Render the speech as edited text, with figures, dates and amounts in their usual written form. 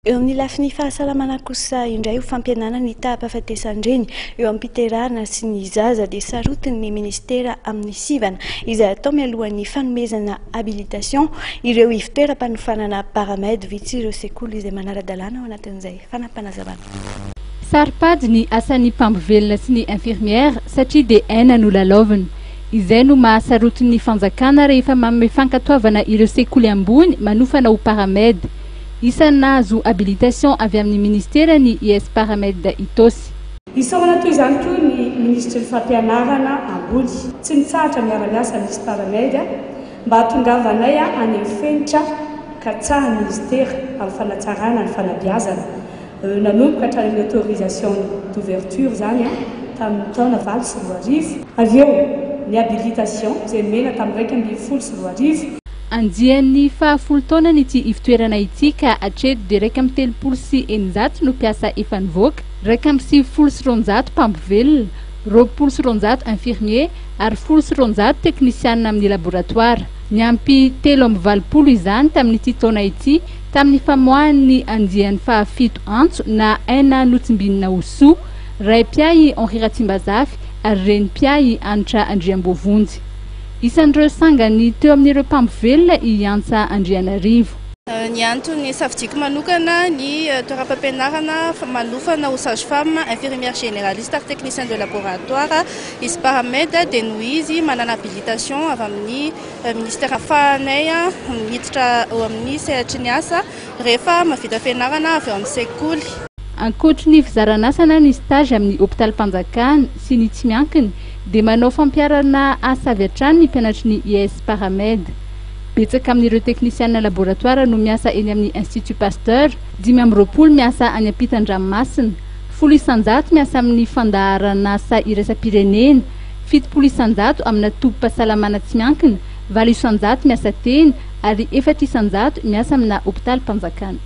Eo amin'ny lafiny fahasalamana kosa indray, ho fampihenana ny taham-pahafatesan-dreny eo am-piterahana sy ny zaza, dia sarotin'ny minisitera amin'ny sivana izay atao mialohan'ny fanomezana habilitation ireo ivon-toeram-panofanana Paramed. Vitsy ireo sekoly izay manara-dalàna ao anatin'izay fanampanazavana. Saro-pady ny asan'ny mpampivelona sy ny infirmière satria dia aina no lalaovina. Izay no mahasarotin'ny fanjakana rehefa manome fankatoavana ireo sekoly ambony manofana ho Paramed. Isan'ny nahazo habilitation avy amin'ny ministera ny IS Paramed Itaosy. Isaorana toy izany koa ny minisitry ny Fampianarana ambony, tsy mitsahatra miara-miasa amin'ny IS Paramed mba hahatongavanay any amin'ny fenitra katsahan'ny minisitera amin'ny fanatsarana ny fanabeazana. Nanomboka hatrany amin'ny autorisation d'ouverture izany tamin'ny taona 2008. Avy eo ny habilitation izay nomena tamin'ny 2011. Andiany fahafolo taonany ity ivotoerana ity ka hatreto dia 631 no mpiasa efa nivoaka, 291 mpampivelona, 220 infirmier ary 210 teknisianina amin'ny laboratoara. Niampy 83 izany tamin'ity taona ity tamin'ny famoahan'ny andiany fahafito Antso na Aina notsimbinina ho soa, ray mpiahy Henri Ratsimbazafy ary reny mpiahy Hanitra Andriamboavonjy. Isan'ireo sangany teo amin'ireo mpampivelona i Antsa Andrianarivo. Ny antony safidiako manokana ny toeram-pampianarana manofana ho sage femme, infirmière généraliste ary technicien de laboratoire IS Paramed dia noho izy manana habilitation avy amin'ny ministère ahafahanay miditra eo amin'ny sehatry ny asa rehefa mahavita fianarana avy ao amin'ny sekoly. Ankoatry ny fizaran'asa na ny stage amin'ny hopitalim-panjakana sy ny tsy miankina dia manao fampiharana asa avy hatrany ny mpianatry ny IS Paramed. Betsaka amin'ireo teknisianina laboratoara no miasa eny amin'ny Institut Pasteur, 25 miasa any ampitan-dranomasina, 10% miasa amin'ny fandaharan'asa iraisam-pirenena, 70% amina tobim-pahasalamana tsy miankina, 8% miasa tena ary 4% miasa amina hopitalim-panjakana.